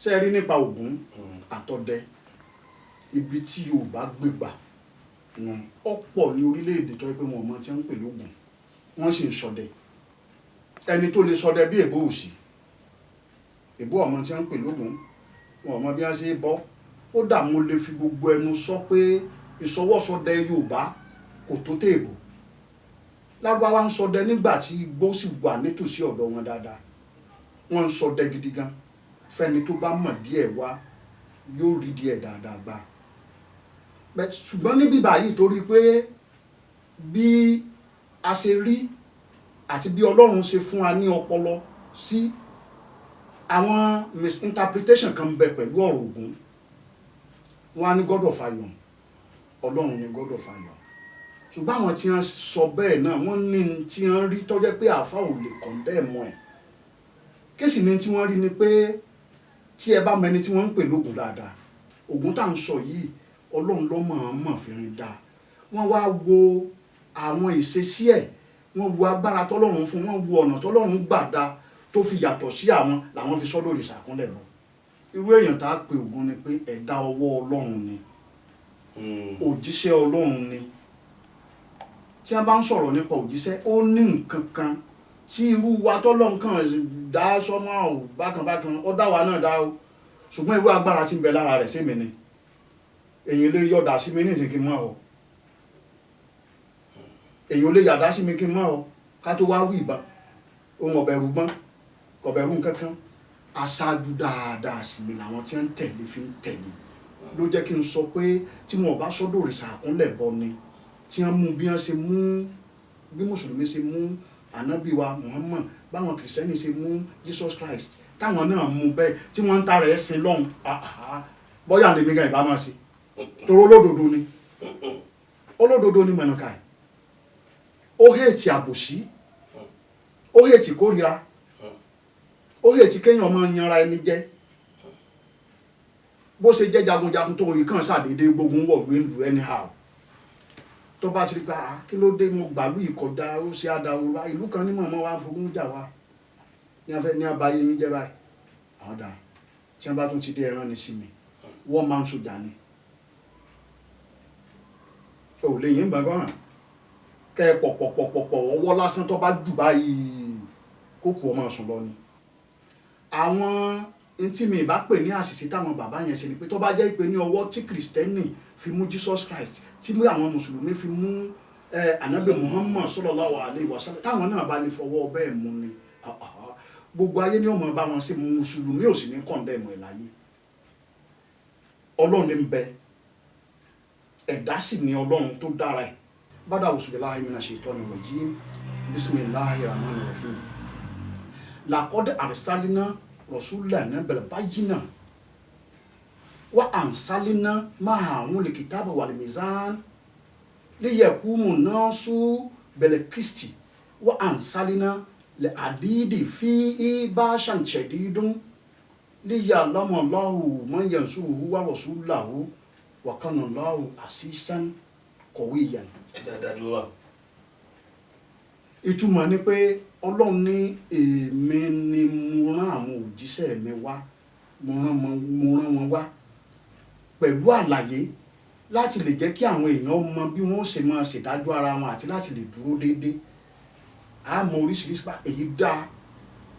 Ṣe rí nípa Ògún àtọdẹ, ibi tí Yorùbá gbégbà ọ̀pọ̀ ní orílẹ̀-èdè tó yẹ pé wọn ò mọ tí wọ́n ń pè lógún, wọ́n sì ń ṣọdẹ. Ẹni tó lè ṣọdẹ bí èbó òsì, èbó ọmọ tí wọ́n ń pè lógún, wọn ò mọ bí wọ́n ṣe bọ́. Kódà mo lè fi gbogbo ẹnu sọ pé ìṣọwọ́sọdẹ Yorùbá kò tó téèbò. Lárúbáwá ń ṣọdẹ nígbà tí igbó sì wà nítòsí ọ̀dọ̀ wọn dáadáa. Wọ́n ń ṣọdẹ gidi gan. Fẹ́ni tó bá mọ̀ díẹ̀ wá, yóò rí díẹ̀ dáadáa gbà. Ṣùgbọ́n níbí báyìí, torí pé bí a ṣe rí àti bí Ọlọ́run ṣe fún wa ní ọpọlọ sí, àwọn misinterpretation kan ń bẹ pẹ̀lú ọ̀rọ̀ Ògún. Wọn á ní God of Iron, Ọlọ́run ní God of Iron. Ṣùgbọ́n àwọn tí wọ́n sọ bẹ́ẹ̀ náà, wọ́n ní tí wọ́n rí tó jẹ́ pé àáfà ò lè condemn ẹ̀. Kéèsì ní tí wọ́n rí ni pé tí ẹ bá mọ ẹni tí wọ́n ń pè lógun dáadáa, Ògún tá à ń sọ yìí, Ọlọ́run ló mọ̀ọ́mọ̀ fi rin dáa. Wọ́n wá wo àwọn ìṣesí ẹ̀, wọ́n wo agbára tọ́lọ́run fún, wọ́n wo ọ̀nà tọ́lọ́run gbà dá tó fi yàtọ̀ sí àwọn, làwọn fi sọ́ lórí ìṣàkúnlẹ̀ lọ. Irú èèyàn tá a pe Ògún ni pé ẹ̀dá ọwọ́ Ọlọ́run ni, òjíṣẹ́ Ọlọ́run ni. Tí wọ́n bá ń sọ̀rọ̀ nípa òjíṣẹ́, ó ní nǹkan kan tí irú wa tọ́lọ́run kàn dá sọ́mọ́ ò bákan bákan, ó dá wa náà dá o. Ṣùgbọ́n irú agbára tí ń bẹ lára rẹ̀ sí mi ni èyàn lè yọ̀dà sí mi ní ìsìn kí n mọ̀ ọ́, èyàn lè yàdá sí mi kí n mọ̀ ọ́, ká tó wá wí ìbọn ohun ọ̀bẹ̀rù gbọ́n, ọ̀bẹ̀rù nǹkankan. Aṣáájú dáadáa sí mi làwọn tí wọ́n ń tẹ̀lé fi ń tẹ̀lé. Ló jẹ́ kí n sọ pé tí wọn ò bá sọ́dọ̀ òrìṣà àkúnlẹ̀ bọ ni, tí wọ́n mú bí wọ́n ṣe mú, bí mùsùlùmí ṣe mú ànábì wa Muhammad, báwọn kìrìsìtẹ́nì ṣe mú Jesus Christ, táwọn náà mú bẹ́ẹ̀, tí wọ́n ń tara ẹ̀ sin lọ́hùn, bọ́yà lèmi gan ìbá máa ṣe, torí olódodo ni, olódodo ni mọ̀nàkà. Ó hate àbòsí, ó hate kórira, ó hate kéèyàn máa yanra ẹni jẹ. Bó ṣe jẹ́ jagunjagun tó yìí kàn ṣàdédé gbógun wọ̀lú ìlú anyhow. Tó bá ti rí pé, ah, kí ló dé, mo gbàlú ìkọjá, ó ṣe àdàwọ̀ wá ìlú kan ní mọ̀mọ́ wa ń fogún jà wá ní afẹ́ ní abayé yín jẹ́ báyìí. Àwọn dà tí wọ́n bá tún ti dé, ẹran ní sí mi, wọ́n máa ń sọjà ni ò lè yín gbọ̀ngàn kẹ́ ẹ pọ̀pọ̀pọ̀pọ̀ ọwọ́ lásán tó bá jù báyìí, kó kú ọmọ sùn lọ ni. Àwọn ntí mi ìbá pè ní àṣìṣe táwọn bàbá yẹn ṣe ni pé, tó bá jẹ́ pé ní ọwọ́ tí kìrìsìtẹ́nì fi mú Jesus Christ, tí àwọn mùsùlùmí fi mú anabi Muhammad sallallahu alaihi wasallam, táwọn náà bá lè fọwọ́ bẹ́ẹ̀ mú ni, gbogbo ayé ni ó máa bá wọn ṣe. Mùsùlùmí ò sì ní condemn ẹ̀ láyé. Ọlọ́run ní ń bẹ, ẹ̀dá sì ní Ọlọ́run tó dára ẹ̀. Bàdà a'udhu billahi minash shaitani rajim, bismillahir rahmanir rahim. Laqad arsalna rasulana bil bayyina wa anzalna ma'ahumul kitaba wal mizan liyakumu nasu bil qisti wa anzalna al hadidi fihi ba'sun shadidun liya'lama Allahu man yansuruhu wa rasulahu wa kana Allahu azizan qawiyyan. Ẹ jẹ́ adájọ́ wa. Ìtumọ̀ ni pé Ọlọ́run ní èmi ni mo rán àwọn òjíṣẹ́ mi wá, mo rán wọn wá pẹ̀lú àlàyé láti lè jẹ́ kí àwọn èèyàn mọ bí wọ́n ṣe máa ṣèdájọ́ ara wọn àti láti lè dúró déédéé. A mọ oríṣiríṣi pa èyí dá,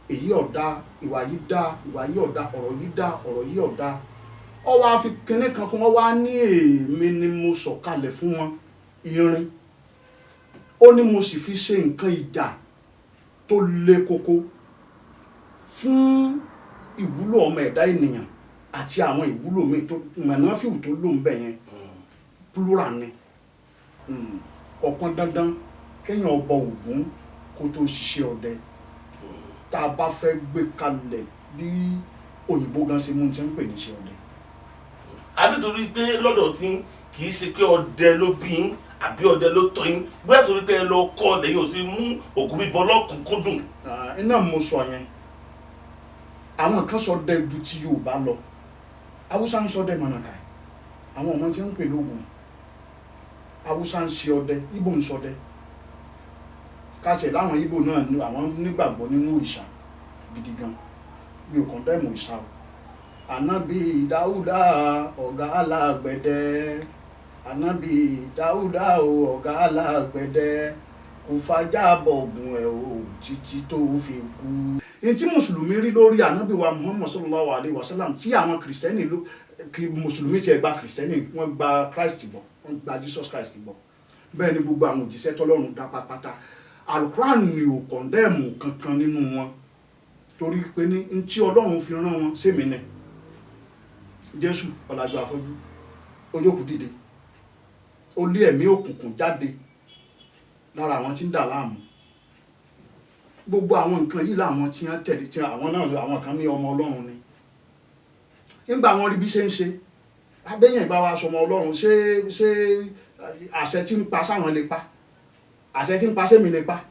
èyí ọ̀dá, ìwà yìí dá, ìwà yìí ọ̀dá, ọ̀rọ̀ yìí dá, ọ̀rọ̀ yìí ọ̀dá. Ó wá fi kinní kan kún, wọ́n wá ní èmi ni mo sọ̀kalẹ̀ fún wọn irin. Ó ní mo sì fi ṣe nǹkan ìjà tó le koko fún ìwúlò ọmọ ẹ̀dá ènìyàn àti àwọn ìwúlò míì tó mọ̀nàfíù tó lò ń bẹ̀ yẹn, plural ni. Kò pọn dandan kéèyàn bọ Ògún kó tó ṣiṣẹ́ ọdẹ. Tá a bá fẹ́ gbé kalẹ̀ bí òyìnbó gan ṣe mú un tí ń pè ní iṣẹ́ ọdẹ. Àbí torí pé lọ́dọ̀ tí kì í ṣe pé ọdẹ ló bí yín àbí ọdẹ ló tọ́ yín, bóyá torí pé ẹ lọ kọ́ lẹ́yìn ò sí mú Ògún bíbọ lọ́kùnkúndùn? Iná mo sọ yẹn, àwọn kan sọ dẹ ju ti Yorùbá lọ. Haúsá ń sọ dẹ mọ̀nàkà, àwọn ọmọ tí ń pè lógun. Haúsá ń ṣe ọdẹ, Ìgbò ń ṣọdẹ. Kásẹ̀ láwọn Ìgbò náà ní àwọn nígbàgbọ́ nínú òrìṣà gidi gan. Mi ò condemn òrìṣà o. Ànábì Dáúdà ọ̀gá alágbẹ̀dẹ, Ànábì Dáúdà o ọ̀gá alágbẹ̀dẹ, kò fàjà bọ̀gùn ẹ̀ o títí tó fi kú. Ní tí mùsùlùmí rí lórí ànábì wa Muhammad sallallahu alayhi wa sallam, tí àwọn kìrìsìtẹ́nì ló kí mùsùlùmí tiẹ̀ gba kìrìsìtẹ́nì, wọ́n gba Christ gbọ́, wọ́n gba Jesus Christ gbọ́. Bẹ́ẹ̀ ni gbogbo àwọn òjíṣẹ́ tọ́lọ́run dá pátápátá, Alukuran ni ò condemn kankan nínú wọn, torí pé ní n tí Ọlọ́run fi rán wọn sèmi ni. Jésù ọ̀làjú afọ́jú, ó jókòó dìde, ó lé ẹ̀mí òkùnkùn jáde lára àwọn tí ń dà láàmú. Gbogbo àwọn nǹkan yìí làwọn tí wọ́n tẹ̀lé, tí àwọn náà, àwọn kan ní ọmọ Ọlọ́run ni. Nígbà wọn rí bí ṣe ń ṣe abẹ́yẹn ìbá wa sọmọ Ọlọ́run, ṣé àṣẹ tí ń pa sáwọn lè pa, àṣẹ tí ń pa sẹ́mi lè pa.